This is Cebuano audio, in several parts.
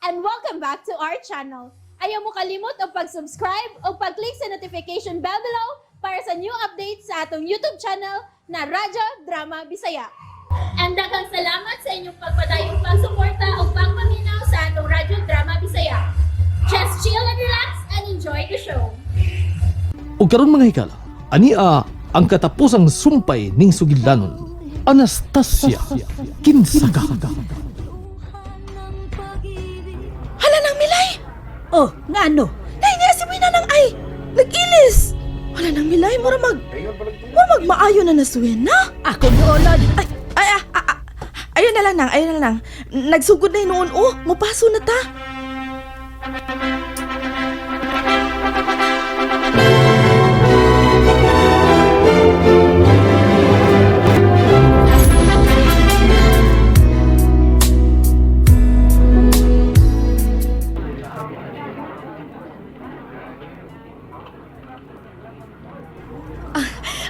And welcome back to our channel. Ayaw mo kalimot og pag-subscribe o pag-click sa notification bell below para sa new updates sa atong YouTube channel na Radyo Drama Bisaya. And daghang salamat sa inyong pagpadayong pagsuporta o pagpaminaw sa atong Radyo Drama Bisaya. Just chill and relax and enjoy the show. Ug karon, mga higala, ania ang katapusang sumpay ning sugilanon. Anastasia, kinsa ka? Hala nang milay! Oh, ngano? Nay niya si Wina nang ay! Nag-ilis! Hala nang milay, mura mag maayo na nasuwin na. Ako giulod. Ay, ay, ah, ah, ah. Ayun na lang nang, ayun na lang. Nagsugod na noon, oh. Mupaso na ta.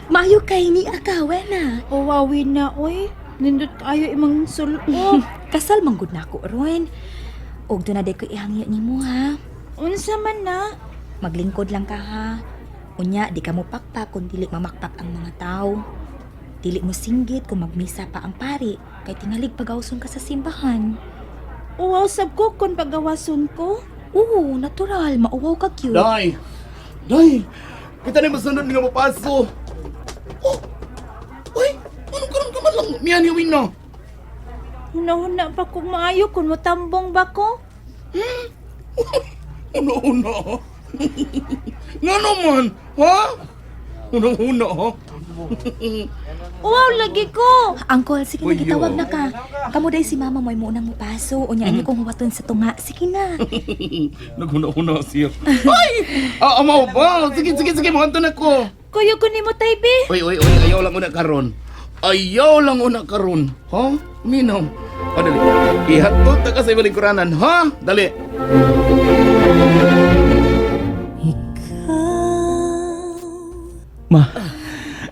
Mayo kay ni akawe na. Uwawi na, oy. Nindot kayo imong sulo. Kasal man gud nako ron. Og doon na day ko ihangyo nimo ha. Unsa man na? Maglingkod lang ka ha. Unya di ka mo pakpak kung dili mamakpak ang mga tao. Dili mo singgit kung magmisa pa ang pari kay tingalig pagawson ka sa simbahan. Uwaw sab ko kung pagawason ko. Oo, natural, mauwaw ka cute. Day! Day! Kita na masunod nga mapaso! Oh! Uy! Anong karon ka man lang? Miyan ni Wina! Huna-huna pa kung maayo kung motambong ba ko. Una-una! Nga naman! Ha? Una-una ha? Uwaw lagi ko. Angkol, sige na Uy, gitawag yo. na ka. Kamo day si mama mo'y muunang mupaso. Unya mm kong huwaton sa tunga. Sige na. Naghuna-huna siya. Ay! Ah, amaw ba? Sige, sige, sige! Makanto na ko! Kuyo ko nimo taybi. Uy, uy, uy! Ayaw lang una karon. Ayaw lang una karon. Ha? Minaw. O, dali. Ihatod ta ka sa ibalingkuranan, ha? Dali. Ma,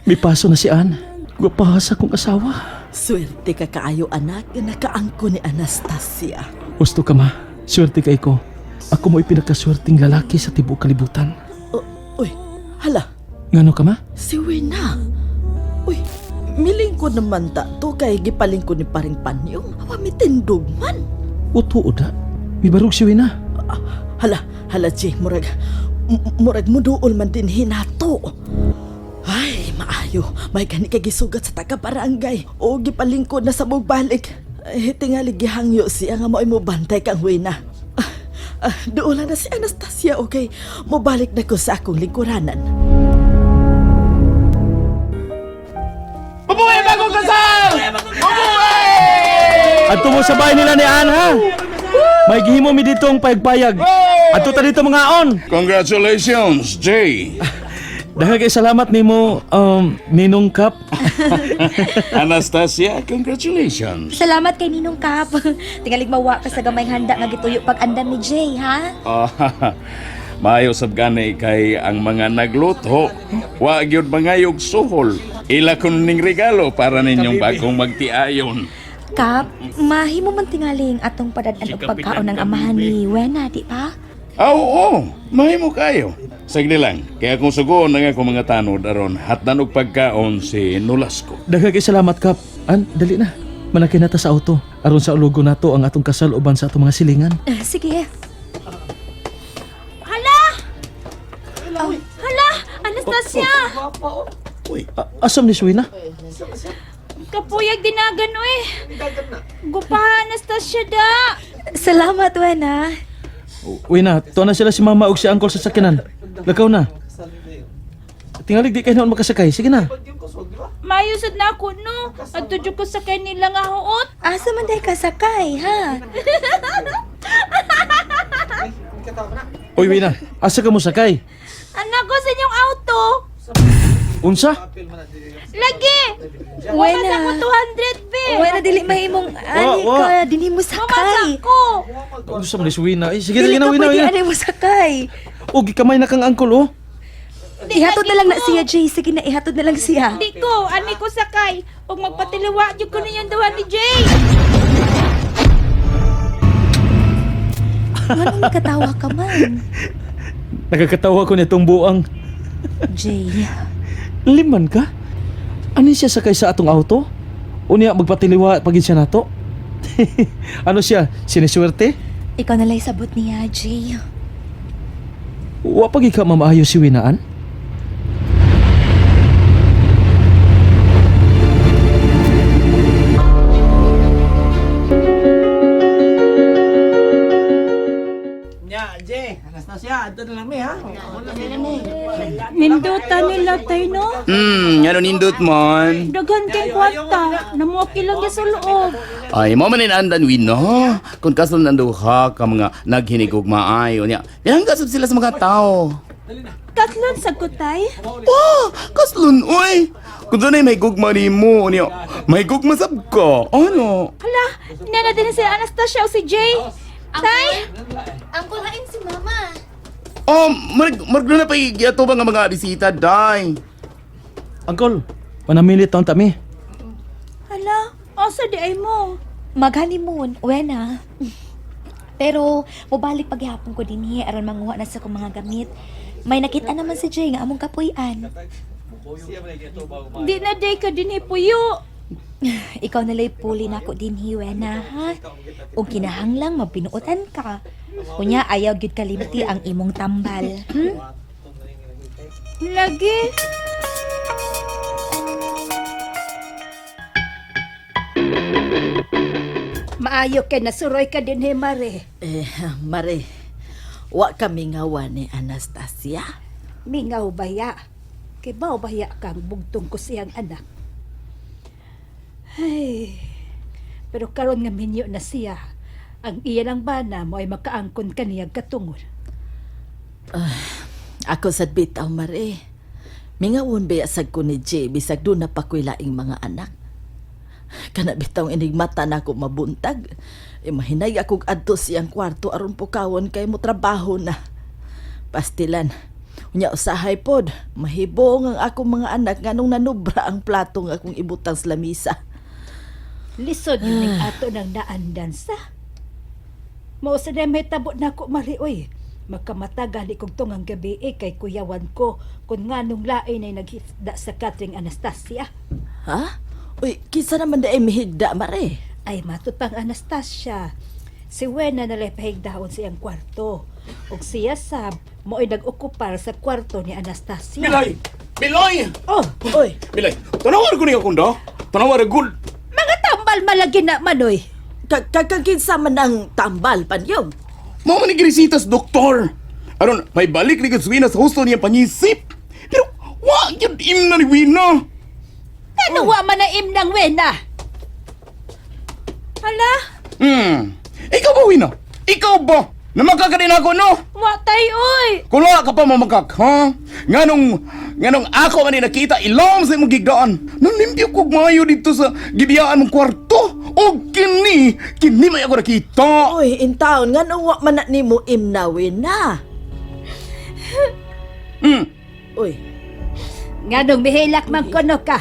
may paso na si Ann. Gwapaha sa kong asawa. Swerte ka kaayo, anak, nga nakaangko ni Anastasia. Gusto ka, ma. Swerte kay ko. Ako mo'y pinakaswerteng lalaki sa tibuok kalibutan. Oh, uy, hala, Ngano ka, ma? si Wina. Uy, milingkod naman ta to kay gipalingkod ni paring panyong. Awa, mi tindog man. Uto da. Mibarog si Wina. Hala, hala, Jay, murag muduol man din hinato. Ay, maayo. May gani kay gisugat sa taga-barangay. O gipalingkod na sa bugbalik. Ay, tingali gihangyo siya nga mo'y mobantay kang Wina. Ah, ah, duola na si Anastasia, okay? Mobalik na ko sa akong lingkuranan. Mabuhay bagong kasal! Mabuhay! Adto mo sa bahay nila ni Ann, ha? May gihimo mi ditong payag-payag. Adto ta dito mga on. Congratulations, Jay! Dahil kay salamat nimo Ninong Kap. Anastasia, congratulations! Salamat kay Ninong Kap. Tingalig mawa ka sa gamay handa nga gituyo pag andam ni Jay, ha? Ah, maayo sab gani kay ang mga nagluto, wa gyud mangayog suhol. Ila kun ning regalo para ninyong bagong magtiayon. Kap, mahimo man tingaling atong padad-an og pagkaon ng amahan ni Wena, di ba? Ah, oo, mahimo kayo. Sagli lang, kaya kung sugoon na nga akong mga tanod aron hatdan og pagkaon si Nolasco. Dahil kay salamat Kap. An, dali na. Malaki na ta sa auto. Aron sa ulugo nato ang atong kasal uban sa atong mga silingan. Eh, sige. Hala! Hala, Anastasia! Uy, Asam ni Suwina? Kapuyag dinagan oy. Gupaha Anastasia da. Salamat, Wena. Wina, tuwa na sila si mama ug si uncle sa sakyanan. Lakaw na. Tingalig di kayo noon makasakay. Sige na. Maayo sad na ako no. Adto jud ko sakay nila nga huot. Asa man day kasakay, ha? Uy, Wina, asa ka mo sakay? Anak ko sa inyong auto. Unsa? Lagi. Wena. Wala ko 200 be. Wena, dili mahimong ani Wa, wa. ka, dinhi mo sakay. Masak ko. Unsa man ni Suwina? Eh, sige, Dili sige na, ka Wina, pwede Wina. ani mo sakay. O, gikamay na kang uncle, oh. Ihatod na lang na siya, Jay. Sige na, ihatod na lang siya. Di ko, ani ko sakay. Ug magpatiliwa jud ko ninyong duha ni Jay. Nganong nakatawa ka man? Nakakatawa ko nitong buang. Jay, Liman ka? Ano siya sakay sa atong auto? Unya magpatiliwa pagid siya nato? Ano siya? Siniswerte? Ikaw nalay sabot niya, Jay. Wa pagi ka mamaayo si Winaan? Nya, Jay, Anastasia, adto na lang mi ha. Nindota nila tay no. Ano nindot man? Daghan kay kwarta. Namuak ilang sa loob. Ay, mo man andan win no. Kung kasal nanduha ka mga naghinigog maayo niya. Pinanggasab sila sa mga tao. Katlon sa kutay. Oh, kaslon oy. Kung doon ay may gugma nimo niya. May gugma sab ka. Ano? Hala, nana din si Anastasia o si Jay. Tay, Ang kulain si Mama. Oh, marag marag na pa giato ba nga mga bisita day. Uncle, manamilit taon tami. Hala, asa di ay mo? Mag-honeymoon, wena. Pero, mubalik paghihapon ko dinhi aron manguha na sa kong mga gamit. May nakita naman si Jay nga among kapuy-an. Di na day ka dinhi puyo. Ikaw nalay puli nako dinhi, wena, ha? Ug kinahanglang mabinuotan ka. Unya ayaw gyud kalimti ang imong tambal. Lagi. Maayo kay nasuroy ka din he, Mare. Eh, Mare, wa kami ngawa ni Anastasia. Mingaw baya. Kay bao baya kang bugtong ko siyang anak. Ay, pero karon nga minyo na siya. Ang iya lang bana mo ay makaangkon kaniyag katungod. Ako sad bitaw, Mare. Mingawon baya sad ko ni Jay, bisag doon na pa ko'y laing mga anak. Kana bitaw inigmata na ako mabuntag. Imahinay akong adto siyang kwarto aron pukawon kay mo trabaho na. Pastilan. Unya usahay pod, mahibong ang akong mga anak nganong nanubra ang plato nga akong ibutang sa lamisa. Lisod yun ato ng naandan sa. Mao sa may tabo na ko Mari oy. Magkamata gali kog tungang gabi eh, kay kuyawan ko kung nganong lain ay naghifda sa Catering Anastasia. Ha? Uy, kinsa naman da mihigda, Mare? Ay matod pang Anastasia. Si Wena nalay pahigdaon sa iyang kwarto. Ug siya sab mo'y nag-okupar sa kwarto ni Anastasia. Milay! Milay! Oh, Uy, Milay, tanawar ko niya kunda. Tanawar gud. mga tambal malagi na manoy. kakakinsa man ang tambal panyong. Mao man ni girisitas doktor. Aron may balik ni Wina sa husto niya panyisip. Pero wa gyud imna ni Wina. Ano wa man na imnang Wena? Hala, Ikaw ba, Wina? Ikaw ba? Namakaka din ako, no? wa tay oy. Kung wala ka pa mamakak, ha? Nganong ako man ni nakita ilong sa imong gigdaan. Nanimpyo kog maayo dito sa gibiyaan mong kwarto. O kini, kini may ako nakita. Uy, in town, nga wa man na nimo imnawin na. Uy, Nganong mihilak man kuno ka?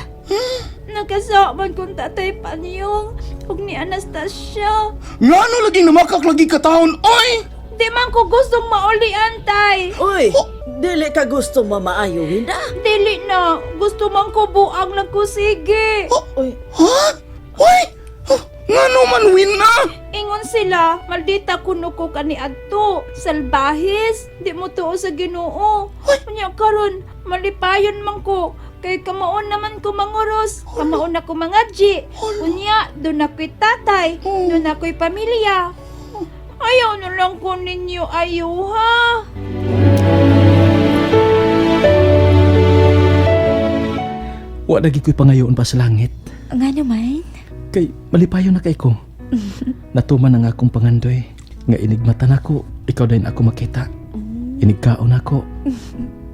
Nagkasa man kong tatay paniyong ug ni Anastasia. Ngano laging namakak lagi ka taon, oy! Di man ko gustong maulian tay. uy, dili ka gusto mamaayuhin na. Dili na, gusto man ko buang lang ko sige. Uy, Ha? Oy! Huh? Ngano man Wina? Ingon sila, maldita kuno ko kani adto, salbahis, di mo tuo sa Ginoo. Unya karon, malipayon man ko kay kamaon naman ko manguros, kamaon na ko mangadji. Unya, doon ako'y tatay, doon ako'y pamilya. Ayaw na lang ko ninyo ayuha. Wa lagi ko'y pangayoon pa sa langit. Nga naman. Kay malipayon na kay ko. Natuman ang akong pangandoy. Nga inigmata nako, ikaw din ako makita. Inigkaon ako.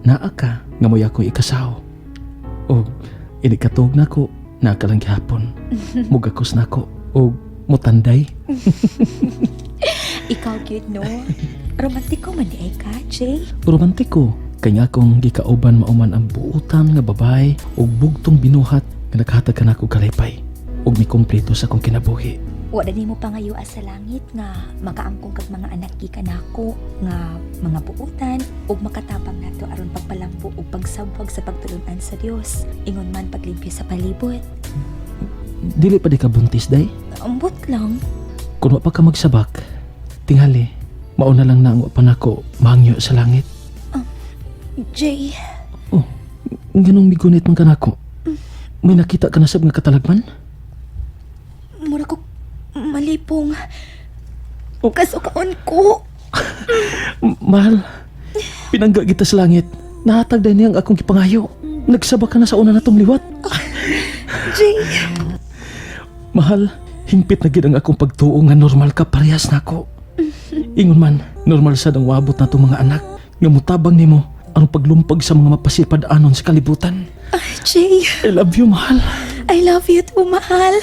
Naa ka, nga mo'y akong ikasaw. O inigkatuog nako, naa ka lang gihapon. Mugakos nako, o mutanday. Ikaw gyud no. Romantiko man di ay ka, Jay. Romantiko, kay nga akong gikauban mauman ang buutan nga babae ug bugtong binuhat nga naghatag ka nako kalipay ug mikumpleto sa akong kinabuhi. Wa na nimo pangayoa sa langit nga makaangkong kag mga anak gikan nako nga mga buutan ug makatabang nato aron pagpalambo ug pagsabwag sa pagtulun-an sa Dios. Ingon man paglimpyo sa palibot. Dili pa di ka buntis, day. Ambot lang. Kung wa pa ka magsabak, tingali, mauna lang na ang wa pa nako mangyo sa langit. Jay, Oh, ganong migunit man ka nako. May nakita ka na sab nga katalagman? Mura ko malipong. Kasukaon ko. Mahal, pinangga kita sa langit. Nahatag din niyang akong gipangayo. Nagsabak ka na sa una na liwat. Jay. Mahal, hingpit na gid ang akong pagtuo nga normal ka parehas nako. Ingon man, normal sad ang wabot na itong mga anak nga mutabang nimo ang paglumpag sa mga mapasipad-anon sa kalibutan. Jay, I love you, mahal. I love you too, mahal.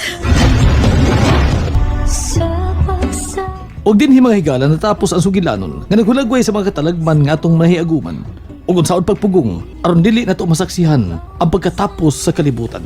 Og dinhi, mga higala, natapos ang sugilanon nga naghulagway sa mga katalagman nga atong nahiaguman ug unsaon pagpugong aron dili nato masaksihan ang pagkatapos sa kalibutan.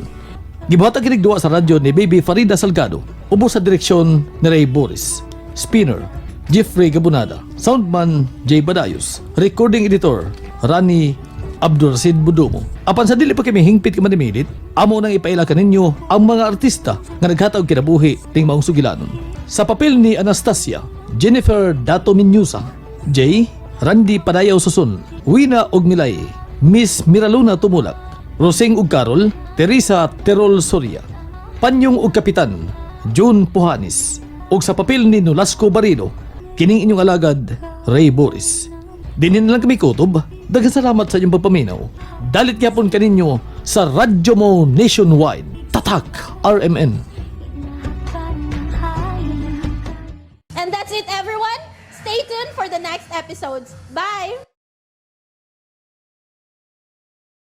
Gibuhat ang kinig duwa sa radyo ni Baby Farida Salgado, ubos sa direksyon ni Ray Boris. Spinner, Jeffrey Gabunada. Soundman, Jay Badayos. Recording editor, Rani Abdulrasid Budumo. Apan sa dili pa kami hingpit ka manimilit, amo nang ipaila kaninyo ang mga artista nga naghatag kinabuhi ning maong sugilanon. Sa papel ni Anastasia, Jennifer Dato Minyusa, Jay Randy Padayaw Susun, Wina og Milay, Miss Miraluna Tumulak, Roseng ug Carol, Teresa Terol Soria, Panyong ug Kapitan, June Puhanis, ug sa papel ni Nolasco Barino, kining inyong alagad, Ray Boris. Dinin na lang kami kutob. Daghang salamat sa inyong pagpaminaw. Dalit gyapon kaninyo sa Radyo Mo Nationwide. Tatak RMN. And that's it, everyone. Stay tuned for the next episodes. Bye!